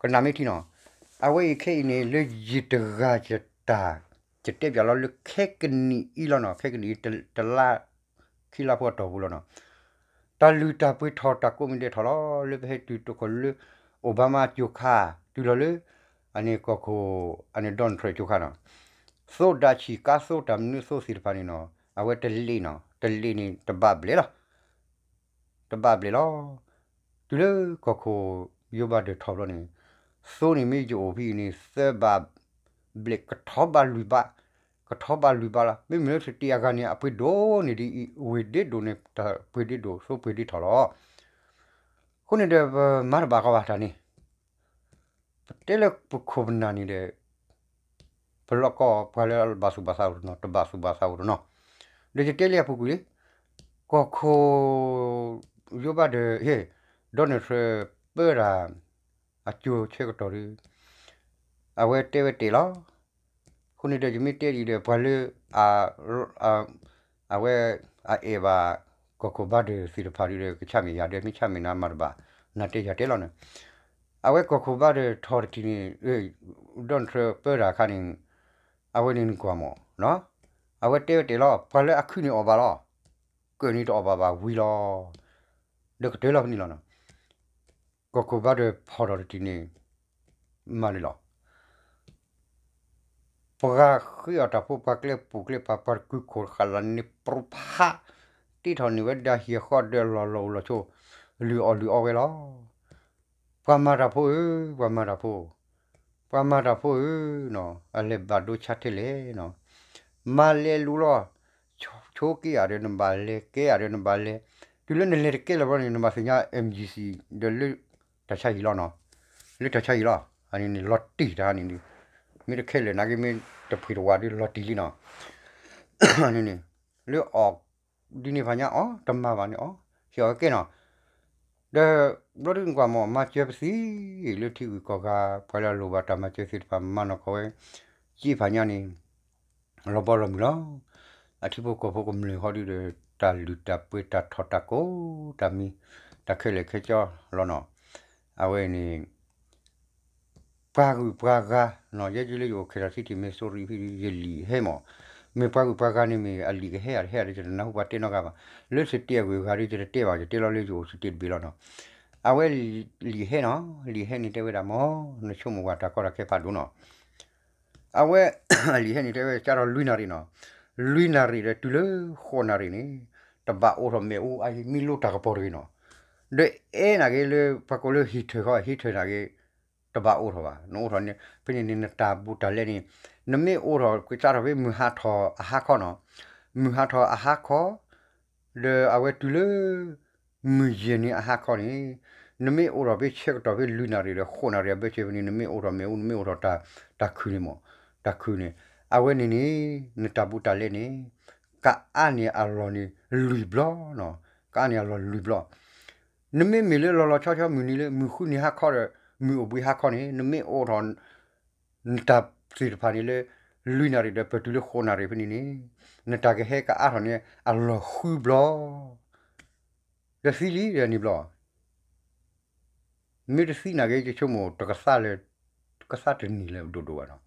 ကနၣ်မ့ၢ်ထံနီၤ, အဝဲအံၤခဲအံၤန့ၣ် လၢယတဂၤယတၢ် ယတဲပၠးလီၤလၢခဲကနံၣ်အံၤလီၤနီၤ, ခဲကနံၣ်အံၤ တလါ ခံလါဖိအတီၢ်ပူၤလီၤနီၤ, တၢ်လုၢ်တၢ်ပှ့ၤထီၣ်တၢ်ကိးမံၤဒဲးထီၣ်လီၤ, လၢပဟဲတုၤတခီလၢ Obama ကၠိခါ, တုၤလီၤလၢ အန့ၣ်ကီၢ်ခိၣ် အန့ၣ် Donald Trump ကၠိခါနီၤ, သိဒၣ်ဆံၣ်ကါသိ တၢ်မနုၤသိသ့ၣ်တဖၣ်န့ၣ်နီၤ အဝဲတလ့ၣ်နီၤ, တလ့ၣ်န့ၣ် တဘၣ်ဘျဲးလီၤ တဘၣ်ဘျဲးလီၤ. တုၤလၢကီၢ်ခိၣ် Joe Biden ထီၣ်ဘျီန့ၣ် သိန့ၣ်မ့ၢ်ယအိၣ်ဖဲအံၤန့ၣ် သၢဘၣ်ဘျဲး ကထီဘၣ်လွံၢ်ဘၣ်, ကထီဘၣ်လွံၢ်ဘၣ်လီၤ. မ့မ့ၢ်လၢ state အဂၤန့ၣ် အပှ့ၤဒိၣ်န့ၢ်ဒံးအံၤ ဝ့ၢ်ဒ့ဒိၣ်န့ၣ် တၢ်ပှ့ၤဒ့ဒိၣ် သိပှ့ၤဒ့ထီၣ်လီၤ. အဃိန့ၣ်ဒီး ပမၤတဘၣ်ဃီဘၣ်တၢ်န့ၣ် ပတဲလၢပခိၣ်ပနၢ်န့ၣ်ဒီး ပလီၢ်ကီၢ်ပှၤလၢဘၣ်သူၣ်ဘၣ်သးအိၣ်တနီၤ တဘၣ်သူၣ်ဘၣ်သးအိၣ်တနီၤ, ဒီးယတဲလၢအပူၤကွံာ်လံ, ကီၢ်ခိၣ် Joe Biden, Donald Trump ပၢတၢ် အကၠိဆၢကတီၢ်ဒီး အဝဲတဲဝဲတဲာ်လီၤ. အဃိန့ၣ်ဒီး ယမ့ၢ်တဲဒ်ဒီး ပှၤလၢ အဝဲ အအဲၣ်ဘၣ် ကီၢ်ခိၣ် Biden သ့ၣ်တဖၣ်ဒီး ကဆၣ်မဲာ်ယၤဒီး မ့ၢ်ဆၣ်မဲာ်နၤမၤတဘၣ်, နၤတဲယၤတဲလီၤန့ၣ်, အဝဲကီၢ်ခိၣ် Biden ထီၣ်တထံၣ်န့ၣ် Donald Trump ပၢတၢ်အခါန့ၣ် အဝဲန့ၣ်နကွၢ်မး အဝဲတဲဝဲတဲာ်လီၤ ပှၤလၢအခုန့ၣ်အီၣ်ဘၣ်လီၤ, ကၢၢ်န့ၣ်တအီၣ်ဘၣ်ဘၣ်ဝံၤလီၤ. ဒီးကတၢၢ်လီၤဖဲန့ၣ်လီၤ. ကီၢ်ခိၣ် Biden ဖီၣ်ထီၣ်တထံၣ်န့ၣ် မၤလၢာ်လီၤ. ပှၤဃ့အီၣ်တၢ်ဖိ ပှၤကျဲပူၤကျဲပၤ ပှၤတကုၤခိၣ်ဃာ်လၢန့ၣ် ပြူဖး တ့ထီၣ်န့ၢ်ဝဲဒၣ်ဟံၣ်ဃီဒီးလီၤလီၤအိၣ်လီၤဆိ လုၢ်အီၣ်လုၢ်အီဝဲလီၤ. ပှၤမၤတၢ်ဖိဧၢ, ပှၤမၤတၢ်ဖိ, ပှၤမၤတၢ်ဖိဧၢ, အလဲၤဘၣ်ဒိဆါထဲလဲၣ်နီၤ, မၤလဲၤလူၤလီၤ, ဆိက့ၤဧါဒီးနဘၣ်လဲၤ ကဲဧါဒီးနဘၣ်လဲၤ, တုၤလၢနလဲၤတကဲလၢၤဘျီန့ၣ် နဘၣ်သ့ၣ်ညါ MGC ဒီးလၢတၢ်ဆါဟံၣ်လီၤနီၤ, လၢတၢ်ဆါဟံၣ်လီၤ, အန့ၣ်န့ၣ်လီၤတံၢ်တၢ်န့ၣ်, မ့ၢ်တခဲလၢာ်နာ်က့ မ့ၢ်တပှ့ၤတဝးဒီးလီၤတံၢ်လံနီၤ, န့ၣ်န့ၣ်, လၢအီၣ် ဒ်န့ၣ်ဖးညါအီၣ် တမၤဘၣ်န့ၣ်အီၣ် ဟ့ၣ်အီၣ်ဝဲကဲနီၤ, ဒီးဘျီဒုနကွၢ်မး မၤစၢၤပသံ လၢထံဂုၤကီၢ်ဂၤ ပှၤလၢအလိၣ်ဘၣ်တၢ်မၤစၢၤသ့ၣ်တဖၣ် မၤနီၢ်ကီၢ်ဝဲ က့ဖးညါန့ၣ် လီၤဘီလီၤမုၢ်လီၤ. အထံဖိကီၢ်ဖိကမျၢၢ်ဃီဒုဒီး တၢ်လုၢ်တၢ်ပှ့ၤ တၢ်ထီၣ်တၢ်ကိးတၢ်မံၤ တၢ်ခဲလၢာ်ခဲဆ့လီၤနီၤ, အဝဲန့ၣ် ပှၤဂုၤပှၤဂၤနီၤ, ယဲယလၢယအိၣ်ခဲထီၣ်သံထံၣ် မ့ၢ်စိရံဖံဒီး ယလံာ်ဟဲမး, မ့ၢ်ပှၤဂုၤပှၤဂၤန့ၣ်မ့ၢ်အလံာ်ကဟဲဧါ တဟဲဧါဒီး ယတနၢ်ဟူပှၤတဲနီတဂၤဘၣ်, လၢ state အဂုၤအဂၤဒီး ယတတဲဘၣ်, ယတဲလီၤလၢယအိၣ် state တဘ့ၣ်လီၤနီၤ, အဝဲလံာ်ဟဲနီၤ, လံာ်ဟဲန့ၣ်တဲဝဲဒၣ်မး နဆိကမိၣ်ဝဲတၢ်ကီတၢ်ခဲဖးဒိၣ်နီၤ အဝဲ အလံာ်ဟဲန့ၣ်တဲဝဲ ကၢ်ထီၣ်လွံၢ်နၣ်ရံၣ်နီၤ, လွံၢ်နၣ်ရံၣ်ဒီးတုၤလၢဃိးနၣ်ရံၣ်န့ၣ် တဘၣ်အိးထီၣ်မ့ၣ်အူအါ မံလိတၢ်ကပီၤတဂ့ၤနီၤ, ဒီးအဲၣ်နာ်က့လၢ ပှၤကိးလၢ heater ခီ heater နာ်က့ တဘၣ်အိးထီၣ်ဘၣ်, နအိးထီၣ်န့ၣ် ဖဲန့ၣ်န့ၣ် နတၢ်ဘူးတၢ်လဲန့ၣ် နမ့ၢ်အိးထီၣ် ကစးထီၣ်ဖဲမုၢ်ဟါထီၣ်အဟါခီနီၤ, မုၢ်ဟါထီၣ်အဟါခီ ဒီးအဝဲတုၤလၢ မုၢ်ယဲၢ်နံၤအဟါခီန့ၣ် နမ့ၢ်အိးထီၣ်ဖဲဆၢကတီၢ်ဖဲလွံၢ်နၣ်ရံၣ်ဒီးဃိးနၣ်ရံၣ်အဘၢၣ်စၢၤဖဲန့ၣ် နမ့ၢ်အိးထီၣ်မ့ၣ်အူ နမ့ၢ်အိးထီၣ်တၢ် တၢ်ခုၣ်န့ၣ်မး တၢ်ခုၣ်န့ၣ် အဝဲန့ၣ်န့ၣ် နတၢ်ဘူးတၢ်လဲန့ၣ် ကအါန့ၢ်အလီၢ်န့ၣ်လွံၢ်ဘျီနီၤ, ကအါန့ၢ်အလီၢ်လွံၢ်ဘျီ နမ့မ့ၢ်လၢလီၤလီၤဆီဆီမုၢ်နံၤလၢ မုၢ်ဃုနံၤဟါခီဒီး မုၢ်အိၣ်ဘှံးဟါခီန့ၣ် နမ့ၢ်အိးထီၣ် နတၢ်သ့ၣ်တဖၣ်န့ၣ်လၢ လွံၢ်နၣ်ရံၣ်ဒီးပတုၤလၢဃိးနၣ်ရံၣ်ဖဲန့ၣ်န့ၣ် နတၢ်ကဟဲကအါထီၣ်န့ၣ် အလီၢ်ဃုဘျီ ဒီးသံလံဒီးန့ၣ်ဘျီ မ့ၢ်တသံနာ်က့ ယဆိကမိၣ်တကသါလၢ ကသါတနံၤလၢဒိၣ်ဒိၣ်ဘၣ်နီၤ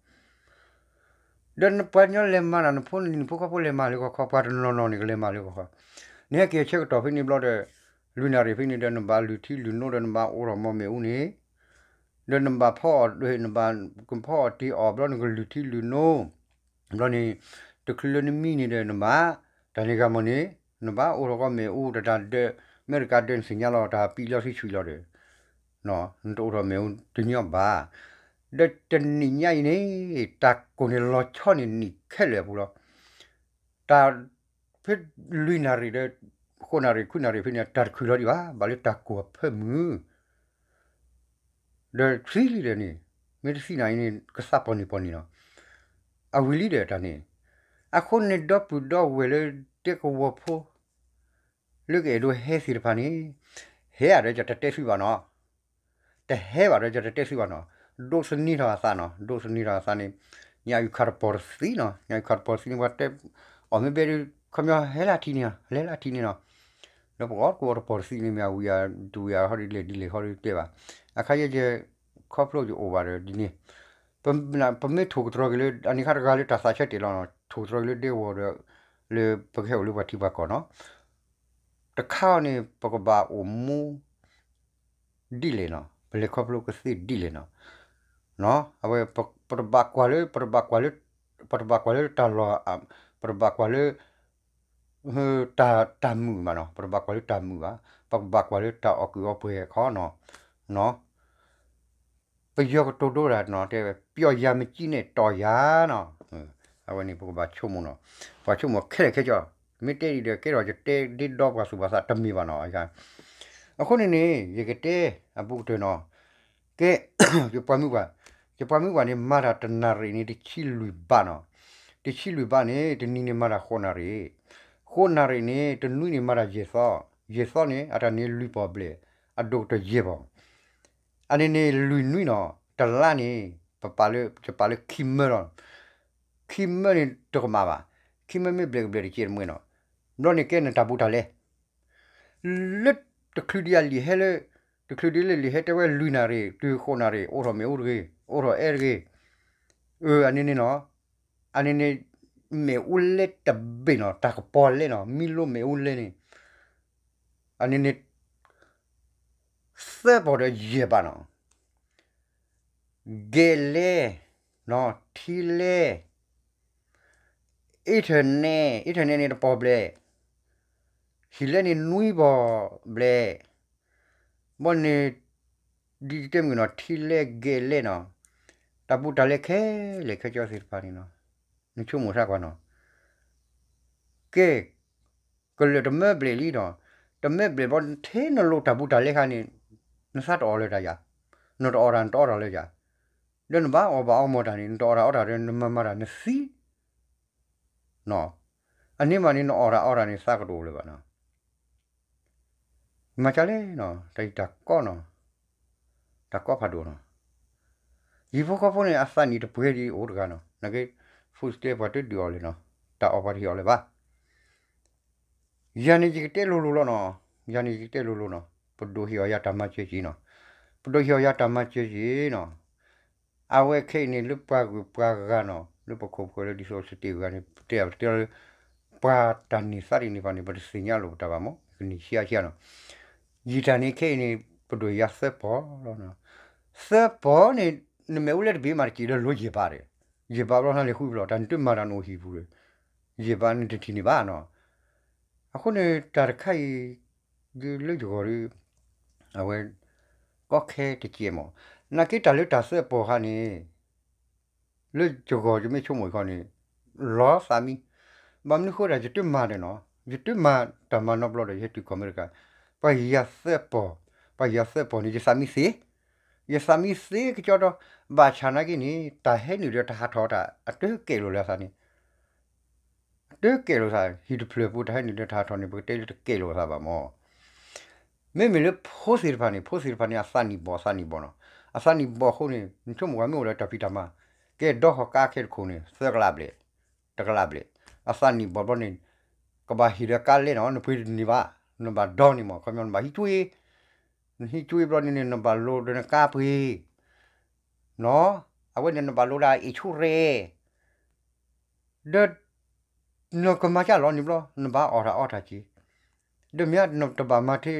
ဒီးနပှၤကညီလဲၤမၤနၤ နဖိနလံၤနဖိခွါဖိလဲၤမၤလၢဂီၤခီ ပှၤတနီၤနီၤန့ၣ် ကလဲၤမၤလၢဂီၤခီ နဟဲက့ၤဆၢကတီၢ်ဖဲန့ၣ်ဘျီဒီး လွံၢ်နၣ်ရံၣ်ဖဲန့ၣ်ဒီး နဘၣ်လုၢ်ထံလုၢ်နိဒီး နဘၣ်အိးထီၣ်မ့ၢ်မ့ၣ်အူန့ၣ် ဒီးနဘၣ်ဖီအီၣ် နဘၣ်ကဖီအီၣ်တ့ၢ်အီၣ်ဘျီ နကလုၢ်ထံလုၢ်နိ ဘျီန့ၣ် တချုးလၢနမံန့ၣ်ဒီး နဘၣ် တၢ်န့ၣ်ဂၤမ့ၢ်န့ၣ် နဘၣ်အိးထီၣ်ကီမ့ၣ်အူ တၢ်တၢ်ဒၢး အမဲရကၤဒၢး နသ့ၣ်ညါလီၤ တၢ်ပံးလီၤသံဆူၣ်လီၤဒီး နတအိးထီၣ်မ့ၣ်အူတညီဘၣ်. ဒီးတနံၣ်ညါအံၤန့ၣ် တၢ်ကိၢ်န့ၣ်လီၤဆီန့ၢ်နံၣ်ခဲလၢာ်အပူၤလီၤ. တၢ် ဖဲလွံၢ်နၣ်ရံၣ်ဒီး ဃိးနၣ်ရံၣ် ခွံနၣ်ရံၣ်ဖဲန့ၣ် တၢ်တခုၣ်လီၤဒံးဘၣ်, ဘၣ်လၢတၢ်ကိၢ်အဖၢမုၢ် ဒီးသံလံဒီးန့ၣ် မ့ၢ်တသံနၤအံၤန့ၣ် ကသးပီၢ်န့ၢ်ပီၢ်န့ၣ်လီၤ. အဝံၤလံဒီးတၢ်န့ၣ် အဃိန့ၣ် ဒီပုၢ်ဒီဝဲၢ်လၢတဲကဝီၤဖိ လၢကအဲၣ်ဒိးဟဲသ့ၣ်တဖၣ်န့ၣ် ဟဲဧါဒီးယတတဲသုဘၣ်နီၤ, တဟဲဘၣ်ဒီးယတတဲသုဘၣ်နီၤ, ဒိးသန့ၤထီၣ်အသးနီၤ, ဒိးသန့ၤထီၣ်အသးန့ၣ် ညၣ်အုၣ်ခးတပီၢ်တသံနီၤ, ညၣ်အုၣ်ခးတပီၢ်တသံန့ၣ် ပှၤတဲ အီၣ်မ့ၢ်ဘဲဒုး ခီပညီဟဲလၢထံန့ၣ် လဲၤလၢထံန့ၣ်နီၤ, လၢပကအီၣ်ကဝီၤတပီၢ်တသံန့ၣ် မ့ၢ်အဝံၤအဒုးယၤဟီဒ်လဲၣ်ဒ်လဲၣ်ဟီဒ်တဲဘၣ်, အခါယဲယ ခီဖျိယအိၣ်ဘၣ်ဒီးဒ်န့ၣ် ပမ့ၢ်ထိၣ်ကတြီၤက့ၤလၢ အန့ၣ်ခါတဂၤလၢတၢ်သးဆၢတဲာ်လီၤနီၤ, ထိၣ်ကတြီၤက့ၤလၢဒဲကဝီၤဒီး လၢပကဟဲအိၣ်လၢပှၤထံပှၤကီၢ်နီၤ, တခါအံၤန့ၣ် ပကဘၣ်အိၣ်မူ ဒ်လဲၣ်နီၤ, ပလဲၤခီဖျိကသ့ဒ်လဲၣ်နီၤ, အဝဲ ပတဘၣ်ကွၢ်လၢ ပတဘၣ်ကွၢ်လၢ ပတဘၣ်ကွၢ်လၢတၢ်လီၢ် ပတဘၣ်ကွၢ်လၢ တၢ်မုာ်ဘၣ်နီၤ, ပတဘၣ်ကွၢ်လၢတၢ်မုာ်ဘၣ်, ပကဘၣ်ကွၢ်လၢတၢ်အီၣ်ကုးအီပှဲၤခီနီၤ, ပယီၤကတိၤဒိတၢ်နီၤ တဲဝဲ ပျော်ရာမကျိနဲ့ တော်ရာနီၤ, အဝဲန့ၣ် ပကဘၣ်ဆိကမိၣ်နီၤ, ပှၤဆိကမိၣ်ခဲလၢာ်ခဲဆ့, မ့ၢ်တဲဒ်ဒီး ကဲထီၣ်ယတဲဒ့ဒီပှၤသူၣ်ပှၤသးတမ့ၢ်ဘၣ်နီၤ, အဃိန့ၣ်န့ၣ် ယကတဲအဘူးကတၢၢ်နီၤ, ကဲ ယပှၤမုၢ်ပှၢ် ယပှၤမုၢ်ပှၢ်န့ၣ် မၤတၢ်တနၣ်ရံၣ်န့ၣ် တဆံလွံၢ်ဘးနီၤ, တဆံလွံၢ်ဘးန့ၣ် တနံၤန့ၣ်မၤတၢ်ဃိးနၣ်ရံၣ်, ဃိးနၣ်ရံၣ်န့ၣ် တနွံန့ၣ်မၤတၢ်ယဲၢ်သီ, ယဲၢ်သီန့ၣ် အတၢ်န့ၣ်လွံၢ်ပီၢ်ဘျဲၣ်, အဒိၣ်ကတၢၢ်ယဲၢ်ပီၢ် အန့ၣ်န့ၣ်လွံၢ်နွံနီၤ, တလါန့ၣ် ပပာ်လၢ ယပာ်လၢခံမၢလီၤ, ခံမၢန့ၣ်တကမၣ်ဘၣ်, ခံမၢမ့ၢ်ဘျဲၣ်ကဘျဲၣ်တကဲတမှဲနီၤ, ဘျီန့ၣ်ကဲနတၢ်ဘူးတၢ်လဲ လၢတချုးဒံးအလံာ်ဟဲလၢ တချုးဒံးလၢလံာ်ဟဲတဲဝဲလွံၢ်နၣ်ရံၣ် တုၤဃိးနၣ်ရံၣ် အိးထီၣ်မ့ၣ်အူတဂ့ၤ, အိးထီၣ်အဲၣ်တဂ့ၤ, အန့ၣ်န့ၣ်နီၤ, အန့ၣ်န့ၣ် မ့ၣ်အူလဲတဘ့ၣ်နီၤ, တၢ်ကပီၤလဲနီၤ, မံလိမ့ၣ်အူလဲန့ၣ်, အန့ၣ်န့ၣ် သၢပီၢ်ဒီးယဲၢ်ဘးနီၤ, ဂဲၤလဲ ထံလဲ internet, internet န့ၣ်တပီၢ်ဘျဲၣ်, ဟံၣ်လဲန့ၣ်နွံပီၢ်ဘျဲၣ်, ဘီန့ၣ် ဒ်တဲမုၢ်နီၤ ထံလဲဂဲၤလဲနီၤ, တၢ်ဘူးတၢ်လဲခဲလၢာ်ခဲဆ့သ့ၣ်တဖၣ်န့ၣ်နီၤ, နဆိကမိၣ်ဆၢကွၢ်နီၤ, ကဲ ကလၢာ်တမၢဘျဲၣ်လံဒီး, တမၢဘျဲၣ်ဘီထဲနလိၣ်တၢ်ဘူးတၢ်လဲခါန့ၣ်, နသးတအီၣ်လၢတၢ်ယၤ, နတအီၣ်တၢ်နတအီတၢ်လၢယၤ, ဒီးနဘၣ်အီၣ်ဘၣ်အီမီၢ်တၢ်န့ၣ် နတအီၣ်တၢ်အီတၢ်ဒီးနမၤမၤတၢ်နသံ အန့ၣ်မးန့ၣ် နအီၣ်တၢ်အီတၢ်န့ၣ် သးကတအိၣ်လၢၤဘၣ်နီၤ, မၤကလဲၣ်နီၤ, တၢ်အံၤတၢ်ကီနီၤ, တၢ်ကီဖးဒိၣ်နီၤ, ဟံၣ်ဖိဃီဖိန့ၣ် အသးနံၣ်တပှဲၤဒံးအိၣ်တဂၤနီၤ, နာ်က့ food stamp ပှၤတဒုးအီၤလၢၤနီၤ, တၢ်အီၣ်ပှၤတဟ့ၣ်အီၤလၢၤဘၣ် ယၤန့ၣ်ယကတဲလိၤလိၤလီၤနီၤ, ယၤန့ၣ်ယကတဲလိၤလိၤနီၤ, ပဒိၣ်ဟ့ၣ်အီၤယၤတၢ်မၤစၢၤက့ၤနီၤ, ပဒိၣ်ဟ့ၣ်အီၤယၤတၢ်မၤစၢၤက့ၤနီၤ, အဝဲခဲအံၤန့ၣ် လၢပှၤဂုၤပှၤဂၤနီၤ, လၢပခိၣ်ပဃၢၤလၢဒ်သိးစတ့ၢ်ဂၤန့ၣ် ပတဲအပတဲလီၤလၢ ပှၤတၢ်န့ၢ်သါတ့ၢ်န့ၣ်ပှၤန့ၣ် ပတသ့ၣ်ညါလိာ်ပတၢ်ဘၣ်မး, ကန့ၢ်ဆံးအါဆံးနီၤ, ယံာ်တၢ်န့ၣ်ခဲအံၤန့ၣ် ပဒိၣ်ယၤသၢပီၢ်လီၤ, သၢပီၢ်န့ၣ် နမ့ၢ်အိၣ်လၢတဘ့ၣ်မးတက့ၢ်ဒီးလိၣ်ယဲၢ်ဘးဒီး, ယဲၢ်ဘးဘျီနလဲၤဃုဖျီၣ် တၢ်နတမၤတၢ်နအိၣ်ဟံၣ်ပူၤဒီး ယဲၢ်ဘးနတထံၣ်န့ၣ်ဘၣ်နီၤ, အဃိန့ၣ် တၢ်တခါအံၤ ဒ်လၢယဂီၢ်ဒီး အဝဲ ကီခဲတကဲမး, နာ်က့တၢ်လၢတၢ်သၢပီၢ်ခါန့ၣ် လၢယဂီၢ်ယမ့ၢ်ဆိကမိၣ်အံၤခီန့ၣ် လီၤသးမံ, ဘၣ်မနုၤဃိဒၣ် ယတမၤဒီးနီၤ, ယတမၤတၢ်မၤနီတဘျီဒီး ယဟဲတုၤကီၢ်အမဲရကၤ, ပှၤဟ့ၣ်ယၤသၢပီၢ်, ပှၤဟ့ၣ်ယၤသၢပီၢ်န့ၣ် ယသးမံသ့, ယသးမံသ့ကကၠီဒီး ဘၣ်ဆၣ်နာ်က့န့ၣ် တၢ်ဟဲနုာ်ဒီးတၢ်ဟးထီၣ်တၢ် အတကဲလိာ်လၢအသးန့ၣ် တကဲလိာ်သး ဟံၣ်တဖျၢၣ်ပူၤတၢ်ဟဲနုာ်ဒီးတၢ်ဟးထီၣ်န့ၣ် ပကတဲလၢတကဲလိာ်သးဘၣ်မး, မ့မ့ၢ်လၢဖိသ့ၣ်တဖၣ်န့ၣ် ဖိသ့ၣ်တဖၣ်န့ၣ် အသးနံၣ်ဘီၣ် အသးနံၣ်ဘီၣ်နီၤ, အသးနံၣ်ဘီၣ်အဃိန့ၣ် နဆိကမိၣ်ပှၤမ့ၢ်အိၣ်ဒီးတၢ်ဖံးတၢ်မၤ ကဲဒီဟီၣ်ကါခဲတခိၣ်န့ၣ် သၢကလးဘျဲၣ်, တကလးဘျဲၣ်, အသးနံၣ်ဘီၣ်ဘျီန့ၣ် ကဘၣ်ဟ့ၣ်ဒီးကါလဲၣ်နီၤ, နပှ့ၤတန့ၢ်ဘၣ်, နဘၣ်ဒီန့ၣ်မး ခီပညီနဘၣ်ဟံးကွ့ နဟံးကွ့ဘျီန့ၣ် နဘၣ်လိဒီးနကါပှ့ၤ နီၤ, အဝဲန့ၣ်နဘၣ်လိဒၣ်အ့ၣ်ဆူၣ်ရဲၣ်, ဒီး နကမၤကၢ်လီၤန့ၣ်ဘျီ နဘၣ်အီၣ်တၢ်အီတၢ်က့ၤ, ဒီးမ့ၢ်နတဘၣ်မၤထဲ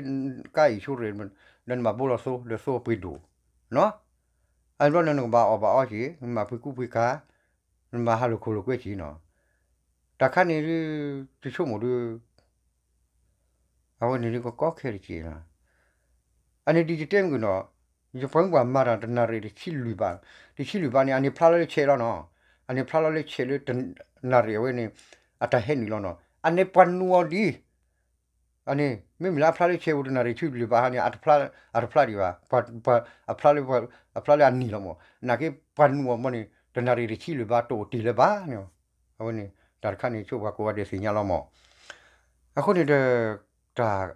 ကါအ့ၣ်ဆူၣ်ရဲၣ် ဒီးနဘၣ်ဘိလီၤသိ ဒီးသိအပှ့ၤဒိၣ်, နီၤ, အဘျီန့ၣ်နကဘၣ်အီၣ်ဘၣ်အီက့ၤ နဘၣ်ပှ့ၤကူပှ့ၤကၤ, နဘၣ်ဟးလိာ်ခိၣ်လိာ်ကွဲက့ၤနီၤ, တၢ်ခါန့ၣ်ဒုး ယဆိကမိၣ်ဒုး အဝဲန့ၣ်ဒုးကကီခဲတက့ၢ်လီၤ. အန့ၣ်ဒ်ယတဲမုၢ်ကနီၤ, ယပှၤမုၢ်ပှၢ်မၤတၢ်တနၣ်ရံၣ်တဆံလွံၢ်ဘး, တဆံလွံၢ်ဘးန့ၣ် အန့ၣ်ဖျါလီၤလၢဆဲးလီၤနီၤ, အန့ၣ်ဖျါလီၤလၢဆဲးလၢတနၣ်ရံၣ်အဝဲန့ၣ် အတၢ်ဟဲနုာ်လီၤနီၤ, အန့ၣ်ပှၤနူးအီၤဒ် အန့ၣ် မ့မ့ၢ်လၢအဖျါလၢဆဲးပူၤတနၣ်ရံၣ်ဆံလွံၢ်ဘးဟါန့ၣ် အတဖျါဒံးဘၣ်, အဖျါလၢ အဖျါလၢအနံၤလီၤမး, နာ်က့ ပှၤနူးအီၤမးန့ၣ် တနၣ်ရံၣ်တဆံလွံၢ်ဘးတအိၣ်တ့ၢ်လၢၤဘၣ်န့ၣ်, အဝဲန့ၣ် တၢ်တခါန့ၣ် ဆိပှၤကိးဂၤဒဲးသ့ၣ်ညါလီၤမး. အဃိန့ၣ်ဒီး တၢ်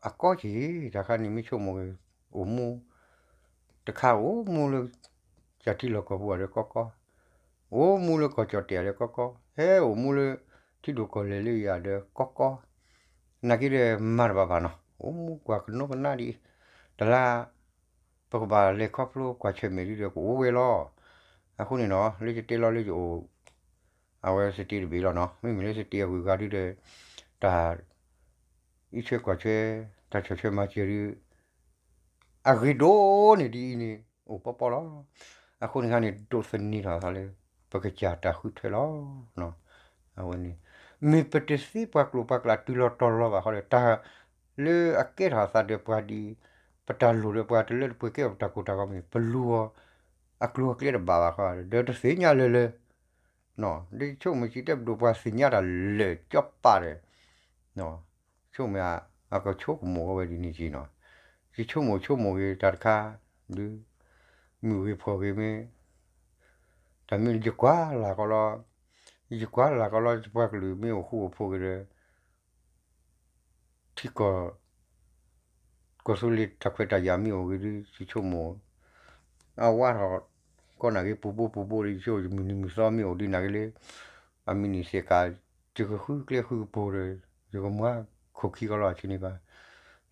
အကီက့ၤ တၢ်ခါန့ၣ် မ့ၢ်ဆိကမိၣ်ဂ့ၤ အိၣ်မူ တခါအိၣ်မူလၢ ကၢ်ထံလီၢ်ကီၢ်ပူၤအဒီးကီကီ, အိၣ်မူလၢကီၢ်ကၠီၣ်တဲာ်အဒီးကီကီ, ဟဲအိၣ်မူလၢ ထံဒိၣ်ကီၢ်လဲၢ်လၢယၤဒီးကီကီ, နာ်က့ဒီးမၤတဘၣ်ဘၣ်နီၤ, အိၣ်မူကွၢ်ကနိကနၣ်ဒံး, တလါ ပကဘၣ်လဲၤခီဖျိကွၢ်ဆၢၣ်မဲာ်ဒ်ဒီးကအိၣ်ဝဲလီၤ. အဃိန့ၣ်နီၤ လၢယတဲလီၤလၢယအိၣ် အဝဲစတ့တဘ့ၣ်လီၤနီၤ, မ့မ့ၢ်လၢစတ့အဂုၤအဂၤဒ်ဒီး တၢ် အံးထွဲကွၢ်ထွဲ တၢ်ဆီၣ်ထွဲမၤစၢၤဒ် အဂ့ၤဒိၣ်န့ၢ်ဒ်အံၤန့ၣ် အိၣ်ပီပီလီၤ. အဃိန့ၣ်ခါန့ၣ် ဒိးသန့ၤထီၣ်သးလၢ ပကစၢ်တၢ်ဃုထၢလီၤ. အဝဲန့ၣ် မ့ၢ်ပတသ့ပှၤကျိာ်ပှၤကျးတုၤလီၤတီၤလီၤဘၣ်ဃီဒီး တၢ်လၢအကဲထီၣ်အသးဒီးပှၤဒ် ပတၢ်လိၣ်ဒီးပှၤတလၢတပှဲၤကဲအီၤပတၢ်ကိၢ်တၢ်ဂီၤမ့ၢ် ပလူၤအီၤ အကျိၤအကျဲတဘၣ်ဘၣ်ဃီဒီး တသ့ၣ်ညါလၢၤလၢၤ ဒီးယဆိကမိၣ်စံးတဲပဒိၣ်ပှၤသ့ၣ်ညါတၢ်လၢာ်ကၠီပာ်ဒီး ဆိကမိၣ် အကဆိကမိၣ်ဝဲဒ်န့ၣ်က့နီၤ, ယဆိကမိၣ်ဆိကမိၣ်ဂ့ၤတၢ်တခါ ဒ် မုၢ်ဂ့ၤဖှီၣ်ဂ့ၤမ့ၢ် တၢ်မ့ၢ်ယကွၢ်လၢ်ကီလီၤ, ယကွၢ်လၢ်ကီလီၤ ယပှၤကလုာ်မ့ၢ်အိၣ်ဃူအိၣ်ဖိးဂ့ၤဒီး ထံကီၢ် ကီၢ်သူလ့ၤတၢ်ခွဲးတၢ်ယာ်မ့ၢ်အိၣ်ဂ့ၤဒ် ယဆိကမိၣ် အဝါထီၣ် ကီနာ်က့ ပူၤဘိပူၤဘိဒီး ယဆိကမိၣ် ယမုၢ်နံၤမုၢ်သီမ့ၢ်အိၣ်ဒ်နာ်က့လၢ အမံးနံးစ့ၢ်ကီး ယကဃုကျဲဃုကပူၤဒီး ယကမၤခိၣ်ခံကီလီၤအဆ့န့ၣ်ဘၣ်.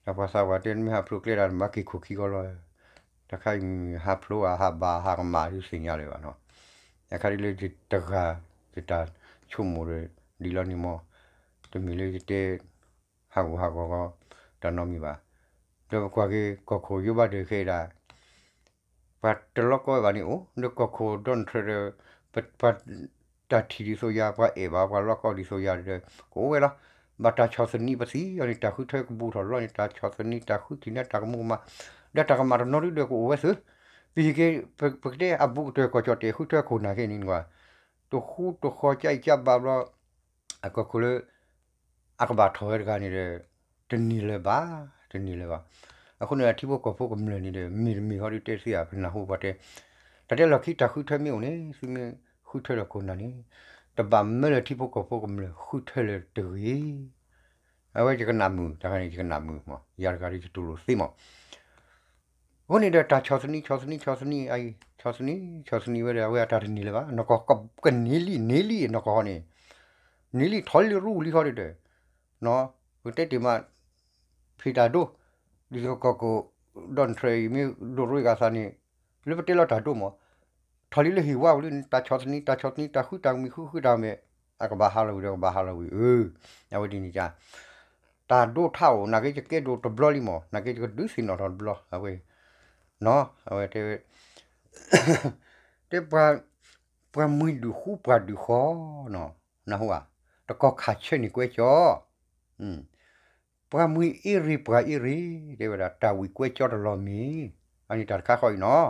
တၢ်ပှၤသးပှၢ်တဲ နမ့ၢ်ဟးဖျိးကျဲဒၣ် နဘၣ်က့ၤခိၣ်ခံကီလီၤ. တခါအံၤမ့ၢ်ဟးဖျိးဧါ ဟးဘၣ်ဟးကမၣ်ဒ်သ့ၣ်ညါလၢၤဘၣ်နီၤ. အခါဒ်လၢယတဂၤ ယတၢ်ဆိကမိၣ်ဒီး ဒ်လီၤန့ၣ်မ့ၢ် တမ့ၢ်လၢယတဲ ဟးဂူာ်ဟးဂီၤဂီၤ တၢ်နီတမံၤဘၣ်. ဒီးပကွၢ်က့ၤ ကီၢ်ခိၣ်ယိဘၣ်ဒၢးခဲအံၤဒၣ် ပှၤတလီကီဝဲဘၣ်န့ၣ်အိၣ် ဒီးကီၢ်ခိၣ် Donald Trump ဒီး ပှၤတၢ်ထံၣ်ဒ်သိးယၤ ပှၤအဲၣ်ဘၣ်ပှၤလီကီဒ်သိးယၤဒီး ကအိၣ်ဝဲလီၤ. ဘၣ်တၢ်ဆီၣ်သနံးပသံအီၤန့ၣ် တၢ်ဃုထၢကဘူးထီၣ်လီၤန့ၣ် တၢ်ဆီၣ်သနံး တၢ်ဃုထံၣ်န့ၢ်တၢ်ကမူၤကမၣ် ဒီးတၢ်ကမၣ်တနီၤဒ်ဒီးကအိၣ်ဝဲသု ပဟံးက့ၤ ပကတဲအဘူးကတၢၢ်ကီၢ်ကၠီၣ်တဲာ်ဃုထၢခိၣ်နၢ်ခဲအံၤန့ၣ် တဟူတဃီၤ ကၠါအံၤကၠါဘၣ်ဘျီ အကီၢ်ခိၣ်လၢ အကဘၣ်ထီၣ်ဝဲတဂၤန့ၣ်ဒီး တန့ၢ်လၢၤဘၣ်, တန့ၢ်လၢၤဘၣ်. အဃိန့ၣ် ထံဖိကီၢ်ဖိကမျၢၢ်န့ၣ်ဒီး မ့ၢ်တမ့ၢ်ဟီဒ်တဲသ့ဧါ ပနၢ်ဟူပှၤတဲ တၢ်တဲလီၢ်ခံတၢ်ဃုထၢမ့ၢ်အိၣ်န့ၣ် သုမ့ၢ်ဃုထၢလၢခိၣ်နၢ်န့ၣ် တဘၣ်မၢလၢထံဖိကီၢ်ဖိကမျၢၢ်ဃုထၢလၢၤတဂ့ၤ. အဝဲယကနၣ်မုာ် တၢ်ခါန့ၣ် ယကနၣ်မုာ်မး ယၤတဂၤဒီးယတူၢ်လိာ်သ့မး အဃိန့ၣ်ဒီး တၢ်ဆီၣ်သနံး ဆီၣ်သနံး ဆီၣ်သနံး အံၤ ဆီၣ်သနံး ဆီၣ်သနံးဝဲဒီး အဝဲအတၢ်တန့ၢ်လၢၤဘၣ် နီၢ်ကီၢ် ကန့ၢ်လံ န့ၢ်လံ နီၢ်ကီၢ်ဟီန့ၣ် န့ၢ်လံထီၣ်လံရူလံဟီဒီး ပကတဲတ့ၢ်မး ဖံးတၢ်ဒိ ဒ်သိးကီၢ်ခိၣ် Donald Trump အံၤမ့ၢ်ဒိးရ့ဂၤသးန့ၣ် လၢပတဲလီၤတၢ်ဒိမး ထီၣ်လံလၢဟံၣ်ဝါပူၤလံ တၢ်ဆီၣ်သနံး တၢ်ဆီၣ်သနံး တၢ်ဃုတၢ်မံၤဃုဃုတၢ်မဲာ် အကဘၣ်ဟးလီၤဝံၤဒီးကဘၣ်ဟးလီၤဝံၤ အၢ အဝဲဒ်န့ၣ် တၢ်ဒိထးအိၣ် နာ်က့ယကဲဒိတဘျီလံမး နာ်က့ယကဒုးသ့ၣ်နီၣ်ထီၣ်တဘျီ အဝဲ အဝဲတဲ တဲ ပှၤမှံဒုးဃူပှၤဒုးဃီ နၢ်ဟူဧါ တကီၢ်ခးဆၢန့ၢ်ကွဲကၠီ ပှၤမှံအ့ရ့ပှၤအ့ရ့ တဲဝဲဒၣ် တၢ်ဝံၤကွဲကၠီတလီၤမ့ၢ် အန့ၣ်တၢ်တခါဃီအံၤနီၤ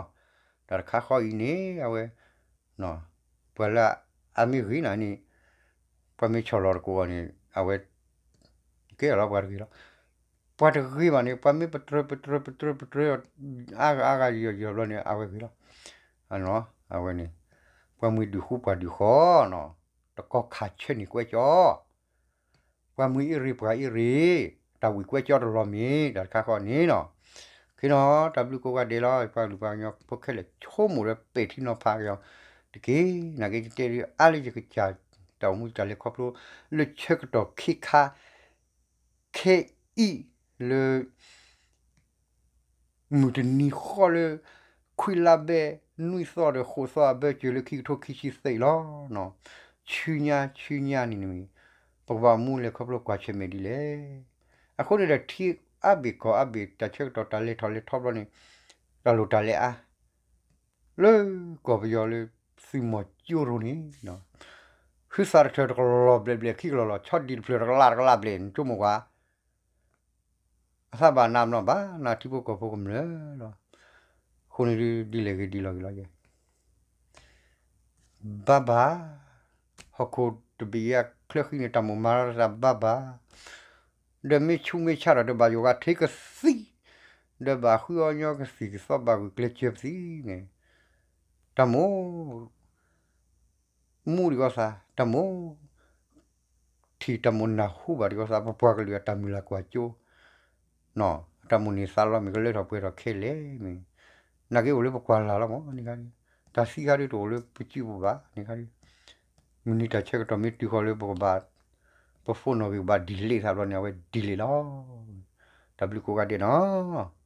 တၢ်တခါဃီအံၤန့ၣ် အဝဲ ပှၤလၢအမ့ၢ်ဂ့ၤနၤန့ၣ် ပှၤမ့ၢ်ဆီၣ်လီၤတကိးအီၤန့ၣ် အဝဲ ကဲလီၤပှၤတဂ့ၤလီၤ ပှၤတဂ့ၤဘၣ်န့ၣ် ပှၤမ့ၢ်ပတြၢၤပတြၢၤပတြၢၤပတြၢၤ အါဂၤအါဂၤယီၤယီၤဘျီန့ၣ် အဝဲဂ့ၤလီၤ အဝဲန့ၣ် ပှၤမှံဒုးဃူပှၤဒုးဃီနီၤ တကီၢ်ခးဆၢန့ၢ်ကွဲကၠီ ပှၤမှံအ့ရ့ပှၤအ့ရ့ တၢ်ဝံၤကွဲကၠီတလီၤမ့ၢ် တၢ်တခါဃီန့ၣ်နီၤ ခ့နီၤ တၢ်ဘျုးကိးဂၤဒဲးလီၤ ပှၤကလုာ်ပှၤကညီဖိခဲလၢာ် ဆိကမိၣ်ဒီးပဲာ်ထံနီၤဖးက့ၤအီၤ တက့ၢ် နာ်က့ယတဲဒ်အါလၢယကစၢ် တၢ်အိၣ်မူတၢ်လဲၤခီဖျိ လၢဆၢကတီၢ်ခ့ခါ ခဲအံၤလၢ မုၢ်တနံၤဃီလၢ ခွံလါဘဲ နွံသီဒီးဃိးသီအဘၢၣ်စၢၤလၢခံကထိခံဆံသၢအံၤလီၤ. ဆူညါဆူညါန့ၣ်မ့ၢ် ပကဘၣ်မူလဲၤခီဖျိကွၢ်ဆၢၣ်မဲာ်ဒ်လဲၣ်. အဃိန့ၣ်ဒီး ထံအါဘ့ၣ်ကီၢ်အါဘ့ၣ် တၢ်ဆၢကတီၢ်တၢ်လဲၤထီၣ်လဲၤထီဘျီန့ၣ် တၢ်လိၣ်တၢ်လဲၤအါ လၢကီၢ်ပယီၤလၢသုးမီၤကၠိရိၤန့ၣ် ဟုသးတထၢၣ်တကလီၢ်ဘျဲၣ်ဘျဲၣ် ခံကလီၢ်လီၢ် ဆီဒံၣ်တဖျၢၣ်တကလးတကလးဘျဲၣ် နဆိကမိၣ်ကွၢ် အသးဘၣ်နးမနီၤဘၣ် နၤထံဖိကီၢ်ဖိကမျၢၢ်လီၤ. အဃိန့ၣ်ဒ်လဲၣ်ဂ့ၤဒ်လဲၣ်ဂ့ၤလီၤယဲ ဘၣ်ဘၣ် ဟီၣ်ခိၣ်တဘ့ၣ်အံၤ ချၢဃံန့ၣ် တၢ်မိၣ်မၤလီၤသးဘၣ်ဘၣ်, ဒီးမ့ၢ်ဆူးမ့ၢ်ဆါဒီး ဒီးဘၣ်ယိၣ်ဂၤထံကသံ, ဒီးဘၣ်ဃုအီၣ်ညီကသံၣ်ကသီ ဘၣ်ဂုာ်ကျဲးစၢးပသံန့ၣ်, တၢ်မိၣ် မူဒံးကီသး တၢ်မိၣ် ထံၣ်တၢ်မိၣ်နၢ်ဟူဘၣ်ဒံးကီသး ပပှၤကလုာ်အတၢ်မုၢ်လၢ်ကွၢ်စိ, အတၢ်မိၣ်န့ၢ်သးလီၤမ့ၢ် ကလၢထီၣ်ပှဲၤထီၣ်ခဲလၢာ်မ့ၢ်, နာ်က့အိၣ်လၢပကွၢ်လၢ်လီၤမးန့ၣ်ခါ, တၢ်သံခါဒုးတအိၣ်လၢပစုပဘၣ်န့ၣ်ခါ, မုၢ်နံၤတၢ်ဆၢကတီၢ်မ့ၢ်တုၤဃီၤလၢပကဘၣ်, ပ phone နီၣ်ဂံၢ်ကဘၣ် delete သးဘျီန့ၣ် အဝဲ delete လီၤ. တၢ်ဘျုးကိးဂၤဒဲးနီၤ.